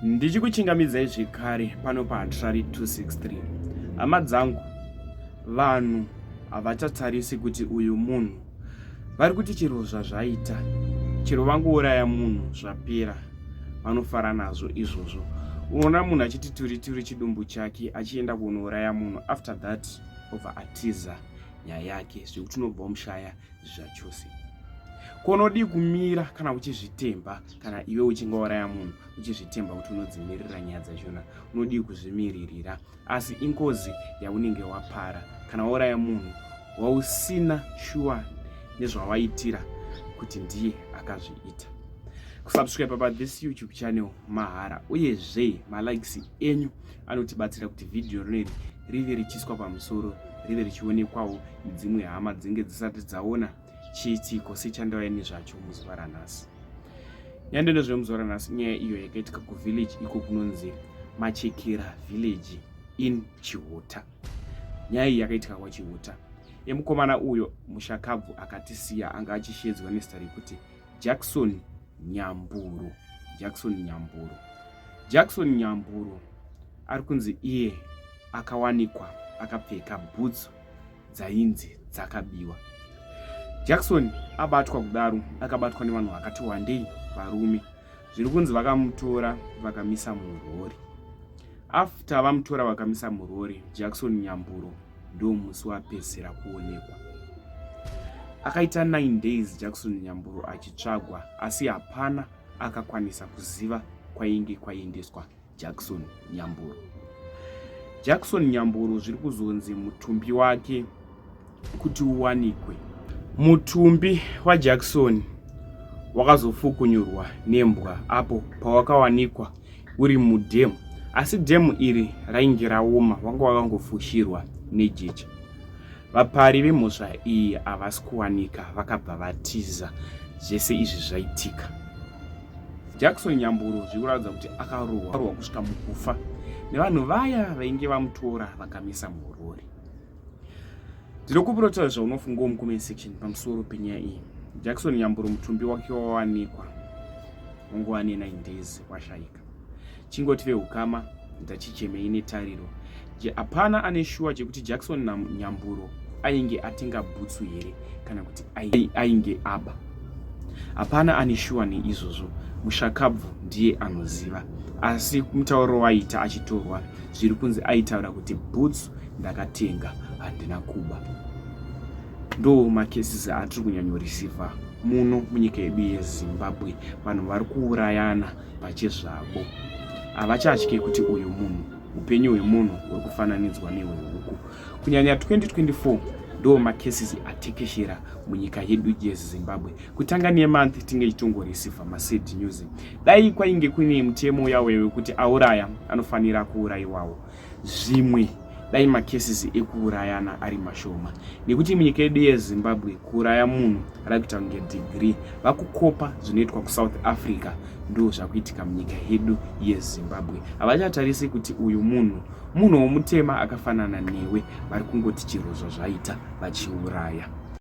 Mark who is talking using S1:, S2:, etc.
S1: Ndichikuchingamidzai zvekare pano paHatirari 263. Hama dzangu, vanhu havachatarisi kuti uyu munhu. Vari kuti chero zvazvaita, chero vangouraya munhu zvapera, vanofara nazvo izvozvo. Unoona munhu achiti turi turi chidumbu chake achienda kunouraya munhu after that obva atiza nyaya yake zvekuti unobva wamushaya zvachose. Ko unodii kumira kana uchizvitemba kana iwe uchinge wauraya munhu uchizvitemba kuti unodzimirira nyaya dzachona unodii kuzvimiririra asi ingozi yaunenge wapara kana wauraya munhu wausina shuwa nezvawaitira kuti ndiye akazviita. Kusubscribe pa this YouTube channel mahara uyezve malikes enyu anotibatsira kuti vhidhiyo rineri rive richiiswa pamusoro rive richionekwawo nedzimwe hama dzinge dzisati dzaona chiitiko sechandauya nezvacho muzuva ranhasi. Nyaya ndezvemuzuva ranhasi nyaya iyo yakaitika kuvillage iko kunonzi Machekera village in Chihota. Nyaya iyi yakaitika kwaChihota yemukomana uyo mushakabvu akatisiya anga achishedzwa nezita rekuti Jackson Nyamburo. Jackson Nyamburo. Jackson Nyamburo ari kunzi iye akawanikwa akapfeka bhutsu dzainzi dzakabiwa. Jackson abatwa kudaro akabatwa nevanhu vakati wandei varume zviri kunzi vakamutora vakamisa murori. After vamutora vakamisa murori, Jackson Nyamburo ndomusi wapedzisira kuonekwa. Akaita 9 days Jackson Nyamburo achitsvagwa asi hapana akakwanisa kuziva kwainge kwaendeswa Jackson Nyamburo. Jackson Nyamburo zviri kuzonzi mutumbi wake kuti uwanikwe. Mutumbi waJackson wakazofukunyurwa nembwa apo pawakawanikwa uri mudhemu asi dhemu iri rainge raoma wanga wakangofushirwa nejecha. Vapari vemhosva iyi havasi kuwanika vakabva vatiza zvese izvi zvaitika. Jackson Nyamburo zviri kuratidza kuti akarohwa kusvika mukufa nevanhu vaya vainge vamutora vakamisa murori. Ndinokupira zvaunofungawo mucomment section pamusoro penyaya iyi. Jackson Nyamburo mutumbi wake wawanikwa nguva ne 9 days washaika. Chingoti vehukama ndachichemei netariro. Hapana ane shuwa chekuti Jackson Nyamburo ainge atenga bhutsu here kana kuti ainge aba. Hapana ane shuwa neizvozvo. Mushakabvu ndiye anoziva. Asi mutauriro waita achitorwa zviri kunzi aitaura kuti bhutsu ndakatenga handina kuba. Ndo macases atiri kunyanyoreceiver muno munyika yedu yeZimbabwe. Vanhu vari kuurayana pachezvavo. Havachatye kuti uyu munhu, upenyu hwemunhu huri kufananidzwa nehwehuku. Kunyanya 2024 ndo macases atekeshera munyika yedu yeZimbabwe. Kutanga nemonth tinge tichtongoreceiver masad news. Dai kwainge kune mutemo uya wekuti auraya anofanira kuurayiwawo. Zvimwe dai macases ekuurayana ari mashoma nekuti munyika yedu yeZimbabwe kuuraya munhu rakuita kunge degree vakukopa zvinoitwa kuSouth Africa ndo zvakuitika munyika yedu yeZimbabwe. Havachatarisi kuti uyu munhu munhu womutema akafanana newe, vari kungoti chero zvazvaita vachiuraya.